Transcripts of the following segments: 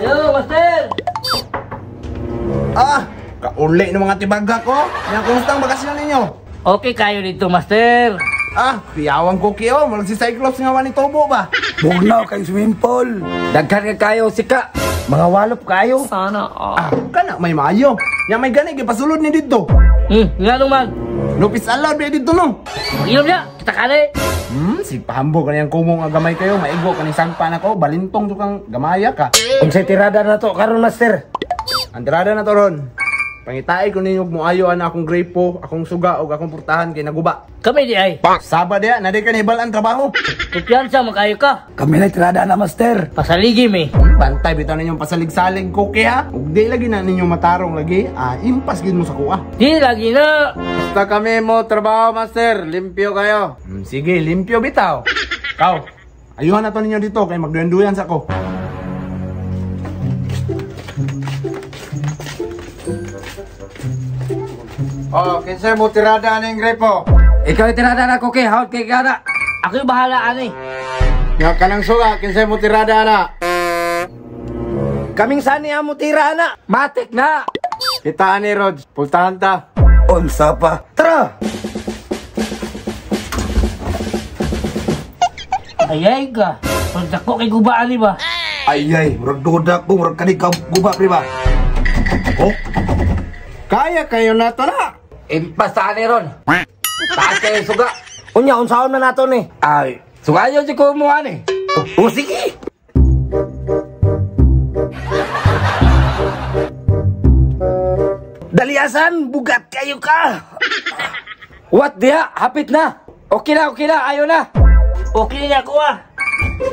Yo, master! Ah, kauli ng mga tibaga ko. Yan, kumusta ang bakasyon ninyo? Okay kayo dito, master. Ah, piyawang kuki oh. Walang si Cyclops nga wani tubo ba? Bugnaw kay swimming pool. Daghan ka kayo sika. Mga walop kayo. Sana Ah, kana may maayo. Nya may gani gipasulod ni didto. Nga naman. Lupis allowed ba didto no? Inom niya, kita kani. Si pahambog kaniyang kumong nga gamay kayo, maigo kaning sangpa nako, balintong to kang gamaya ka. Unsay tirada na to karon, master? Ang tirada na to ron. Pangitae ko ninyo moayo ana akong grepo, akong suga og akong purtahan kay naguba. Kami di ay. Saba diya, na di ka nahibal-an trabaho. Kumpiyansa makayo ka. Kami na tirada na, master. Pasaligi mi. Bantay bitaw ninyong pasalig-salig kuki ha. Ug di lagi na ninyo matarong lagi, ah, impas gid mo sa kuha. Di lagi na. Basta kami mo trabaho, master. Limpyo kayo. Sige, limpyo bitaw. Kaw, ayuhan na to ninyo dito kay magduyan-duyan sa ko. Oh, kinsa mo tirada aning grepo? Ikaw yung tirada na, Kuki. Hawat kay kana. Ako yung bahala ani. Nga kanang suga, kinsa mo tirada ana? Kaming sani ang mutira na. Matik na. Kita ani Rods, pultahan ta. Unsa pa? Tara! Ayay ka. Pagdako kay guba ani ba? Ay ay, murag duda ko, murag kani ka guba pre ba? Oh. Kaya kayo na to na. Impas ta ani ron. Taas kayo suga. Unya unsaon na nato ni? Ay, sugayo si ko mo ani. Oh, sige. Daliasan, bugat kayo ka. What diha? Hapit na. Okay na, ayo na. Okay na ako ah.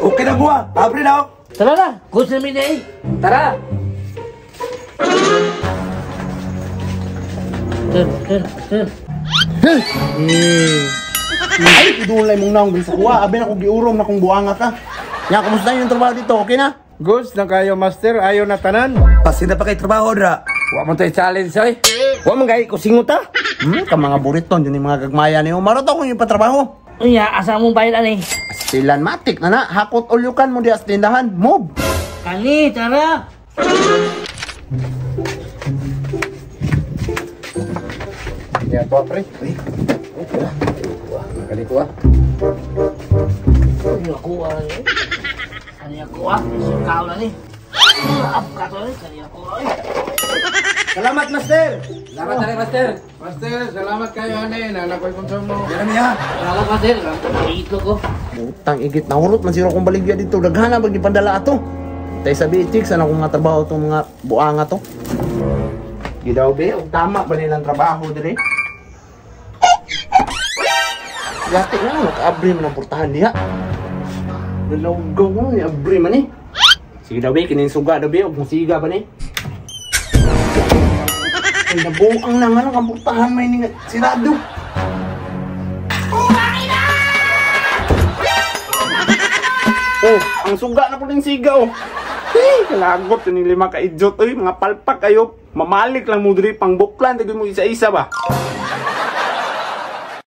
Okay na buwa, abre na ako. Tara na, gusto namin na eh. Tara. Sir, sir, sir. Ay, idulay mong naong sa kuha. Abi na kong giurong na kong buanga ka. Nya, kumusta yung trabaho dito? Okay na? Goods na kayo, master. Ayo na tanan. Pasin na pa kay trabaho ra. Wa mo to challenge oy. Wa man gay kusingot ta. Ka mga buriton, yun yung mga gagmaya niyo. Maro to kung yung patrabaho. Unya, asa mong bayad ani? Astilan matik na na. Hakot ulyukan mo di as tindahan. Move! Kani, tara. Ya to pre. Kali ko ah. Ano ako ah. Kani ako ah. Sukaw na ni. Up ka to ni. Kani ako ay. Salamat, master. Salamat ani, master. Master, salamat kayo ani. Nanakoy konsumo. Yan niya. Salamat master. Itlog ko. Putang igit na hurot man siro kong baligya dito. Daghana pag ipandala ato. Tay sabi chicks ana kong nga trabaho tong mga buanga to. Gidaw be, og tama ba nilang trabaho dire? Gati nga nakaabri man ang portahan diha. Nalawgaw mo ni abri man eh. Sige daw be, kining suga daw be, og musiga ba ni? Ay, nabuang na nga ang portahan may ni sirado. Oh, ang suga na po ng siga oh. Hey, kalagot ni lima ka idiot oy, mga palpak kayo. Mamalik lang mo diri pangbuklan dagyon mo isa-isa ba.